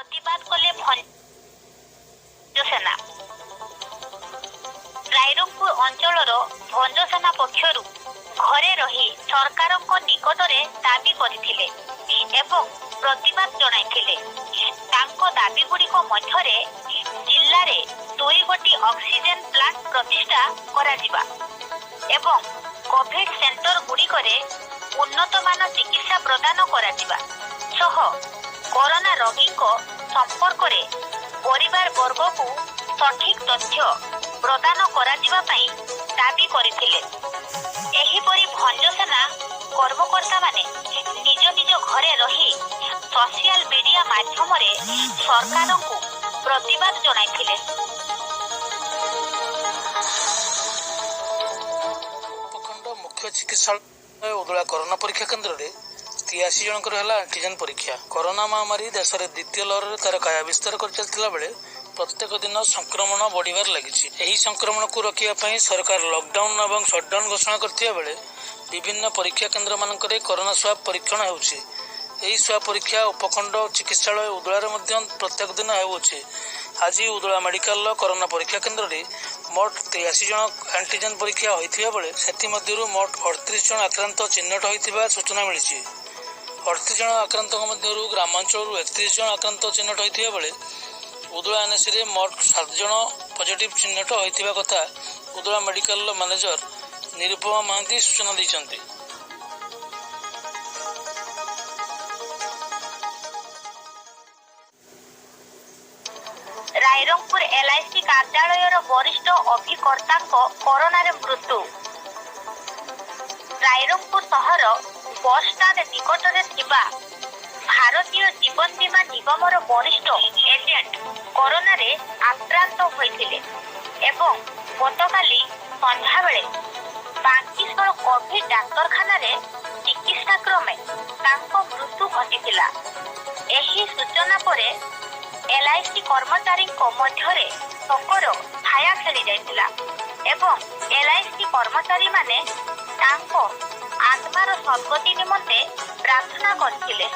ପ୍ରତିବାଦ କଲେ ଭଞ୍ଜସେନା। ରାଇରଙ୍ଗପୁର ଅଞ୍ଚଳର ଭଞ୍ଜସେନା ପକ୍ଷରୁ ଘରେ ରହି ସରକାରଙ୍କ ନିକଟରେ ଦାବି କରିଥିଲେ ଏବଂ ପ୍ରତିବାଦ ଜଣାଇଥିଲେ। ତାଙ୍କ ଦାବିଗୁଡ଼ିକ ମଧ୍ୟରେ ଜିଲ୍ଲାରେ 2 ଗୋଟି ଅକ୍ସିଜେନ ପ୍ଲାଣ୍ଟ ପ୍ରତିଷ୍ଠା କରାଯିବା ଏବଂ କୋଭିଡ ସେଣ୍ଟର ଗୁଡ଼ିକରେ ଉନ୍ନତମାନ ଚିକିତ୍ସା ପ୍ରଦାନ କରାଯିବା ସହ କରୋନା ରୋଗୀଙ୍କ ସମ୍ପର୍କରେ ପରିବାର ବର୍ଗକୁ ସଠିକ ତଥ୍ୟ ପ୍ରଦାନ କରାଯିବା ପାଇଁ ଦାବି କରିଥିଲେ। ଏହିପରି ଭଞ୍ଜସେନା କର୍ମକର୍ତ୍ତାମାନେ ନିଜ ନିଜ ଘରେ ରହି ସୋସିଆଲ ମିଡିଆ ମାଧ୍ୟମରେ ସରକାରଙ୍କୁ ପ୍ରତିବାଦ ଜଣାଇଥିଲେ। ଉପଖଣ୍ଡ ମୁଖ୍ୟ ଚିକିତ୍ସାଳୟ ଉଦଳା କରୋନା ପରୀକ୍ଷା କେନ୍ଦ୍ରରେ 83 ଜଣଙ୍କର ହେଲା ଆଣ୍ଟିଜେନ୍ ପରୀକ୍ଷା। କରୋନା ମହାମାରୀ ଦେଶରେ ଦ୍ୱିତୀୟ ଲହରରେ ତାର କାୟା ବିସ୍ତାର କରିଚାଲିଥିଲା ବେଳେ ପ୍ରତ୍ୟେକ ଦିନ ସଂକ୍ରମଣ ବଢ଼ିବାରେ ଲାଗିଛି। ଏହି ସଂକ୍ରମଣକୁ ରୋକିବା ପାଇଁ ସରକାର ଲକଡାଉନ ଏବଂ ସଟଡାଉନ ଘୋଷଣା କରିଥିବା ବେଳେ ବିଭିନ୍ନ ପରୀକ୍ଷା କେନ୍ଦ୍ରମାନଙ୍କରେ କରୋନା ସ୍ୱାବ ପରୀକ୍ଷଣ ହେଉଛି। ଏହି ସ୍ୱାବ ପରୀକ୍ଷା ଉପଖଣ୍ଡ ଚିକିତ୍ସାଳୟ ଉଦଳାରେ ମଧ୍ୟ ପ୍ରତ୍ୟେକ ଦିନ ହେଉଅଛି। ଆଜି ଉଦଳା ମେଡିକାଲର କରୋନା ପରୀକ୍ଷା କେନ୍ଦ୍ରରେ ମୋଟ 83 ଜଣ ଆଣ୍ଟିଜେନ୍ ପରୀକ୍ଷା ହୋଇଥିବା ବେଳେ ସେଥିମଧ୍ୟରୁ ମୋଟ 38 ଜଣ ଆକ୍ରାନ୍ତ ଚିହ୍ନଟ ହୋଇଥିବା ସୂଚନା ମିଳିଛି। 38 ଜଣ ଆକ୍ରାନ୍ତଙ୍କ ମଧ୍ୟରୁ ଗ୍ରାମାଞ୍ଚଳରୁ 31 ଜଣ ଆକ୍ରାନ୍ତ ଚିହ୍ନଟ ହୋଇଥିବା ବେଳେ ଉଦଳା ଏନ୍ଏସିରେ ମୋଟ 7 ଜଣ ପଜିଟିଭ ଚିହ୍ନଟ ହୋଇଥିବା କଥା ଉଦଳା ମେଡିକାଲର ମ୍ୟାନେଜର ନିରୁପମା ମହାନ୍ତି ସୂଚନା ଦେଇଛନ୍ତି। ରାଇରଙ୍ଗପୁର ଏଲ୍ଆଇସି କାର୍ଯ୍ୟାଳୟର ବରିଷ୍ଠ ଅଭିକର୍ତ୍ତାଙ୍କ କରୋନାରେ ମୃତ୍ୟୁ। ରାଇରଙ୍ଗପୁର ସହର ବସଷ୍ଟାଣ୍ଡ ନିକଟରେ ଥିବା ଭାରତୀୟ ଜୀବନ ବୀମା ନିଗମର ବରିଷ୍ଠ ଏଜେଣ୍ଟ କରୋନାରେ ଆକ୍ରାନ୍ତ ହୋଇଥିଲେ ଏବଂ ଗତକାଲି ସନ୍ଧ୍ୟାବେଳେ ବାଙ୍କିଶୋଳ କୋଭିଡ ଡାକ୍ତରଖାନାରେ ଚିକିତ୍ସା କ୍ରମେ ତାଙ୍କ ମୃତ୍ୟୁ ଘଟିଥିଲା। ଏହି ସୂଚନା ପରେ ଏଲ୍ଆଇସି କର୍ମଚାରୀଙ୍କ ମଧ୍ୟରେ ଶୋକର ଛାୟା ଖେଳିଯାଇଥିଲା ଏବଂ ଏଲ୍ଆଇସି କର୍ମଚାରୀମାନେ ତାଙ୍କ ଆତ୍ମାର ସଦ୍ଗତି ନିମନ୍ତେ ପ୍ରାର୍ଥନା କରିଥିଲେ।